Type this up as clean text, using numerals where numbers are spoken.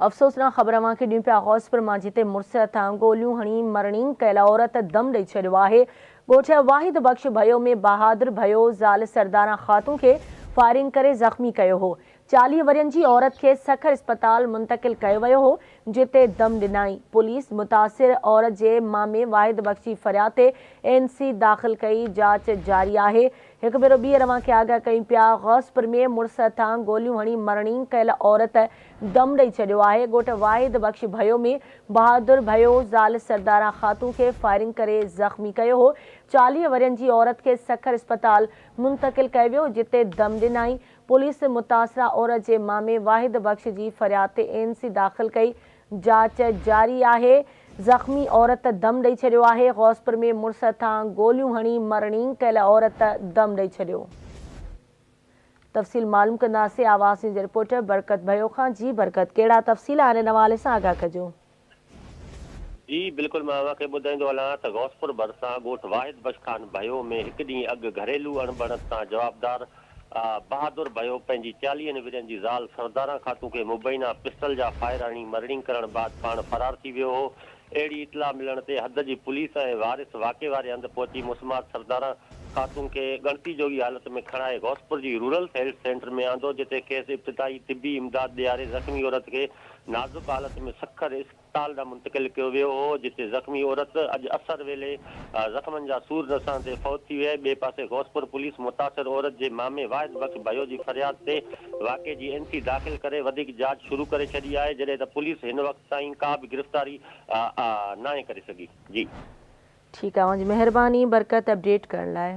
افسوسناڪ خبر اوهان کي ڏيون پيا غوثپور مان جتي مڙس هٿان گوليون هڻي مرڻي ڪيل عورت دم ڏئي ڇڏيو آهي. ڳوٺ واحد بخش ڀيو ۾ بهادر ڀيو زال سرداران خاتون کي فائرنگ ڪري زخمي ڪيو هو. 40 ورهين جي عورت کي سکر اسپتال منتقل ڪيو ويو هو، جتي دم ڏنائين. پوليس متاثر عورت جي مامي واحد بخش جي فرياد تي اين سي داخل ڪئي، جاچ جاري آهي. هڪ ڀيرو ٻيهر اوهان کي آگاهه ڪيون پيا، غوثپور ۾ مڙس هٿان گوليون هڻي مرڻي ڪيل عورت دم ڏئي ڇڏيو آهي. ڳوٺ واحد بخش ڀيو ۾ بهادر ڀيو زال سرداران خاتون کي فائرنگ ڪري زخمي ڪيو هو. 40 ورهين جي عورت کي سکر اسپتال منتقل ڪيو ويو، جتي دم ڏنائين. پوليس متاثره عورت جي مامي واحد بخش جي فرياد تي اين سي داخل ڪئي، جاچ جاري آهي، زخمي عورت دم ڏئي ڇڏيو آهي، غوثپور ۾ مڙس هٿان گوليون هڻي مرڻي ڪيل عورت دم ڏئي ڇڏيو. تفصيل معلوم ڪنداسين آواز نيوز جي رپورٽر برڪت ڀيو کان، جي برڪت ڪهڙا تفصيل آهن ان حوالي سان آگاهه ڪجو. جي بلڪل مان اوهان کي ٻڌائيندو هلان ته غوثپور ڀرسان ڳوٺ واحد بخش خان ڀيو ۾ هڪ ڏينهن اڳ گهريلو اڻبڻت تان جوابدار بهادر ڀيو پنهنجي چاليهن ورهين جي زال سرداران خاتون کي مبينا پسٽل جا فائر هڻي مرڻينگ ڪرڻ بعد پاڻ فرار ٿي ويو هو اهڙي اطلاع ملڻ تي حد جي پوليس ۽ وارث واقعي واري هنڌ پهچي مسمات سرداران خاتون کي ڳڻتي جوڳي حالت ۾ کڻائي غوثپور جي رورل هيلٿ سينٽر ۾ آندو جتي کيس ابتدائي طبي امداد ڏياري زخمي عورت کي نازڪ حالت ۾ سکر اسپتال ڏانهن منتقل ڪيو ويو هو، جتي زخمي عورت اڄ اسر ويلي زخمن جا سور نه سهندي فوت ٿي وئي. ٻئي پاسي غوثپور پوليس متاثر عورت جي مامي واحد بخش ڀيو جي فرياد تي واقعي جي اين سي داخل ڪري وڌيڪ جاچ شروع ڪري ڇڏي آهي، جڏهن ته پوليس هن وقت تائين ڪا به گرفتاري ناهي ڪري سگهي. جي. ٺيڪ آ اوهان جي مهرباني برڪت اپڊيٽ ڪرڻ لاء.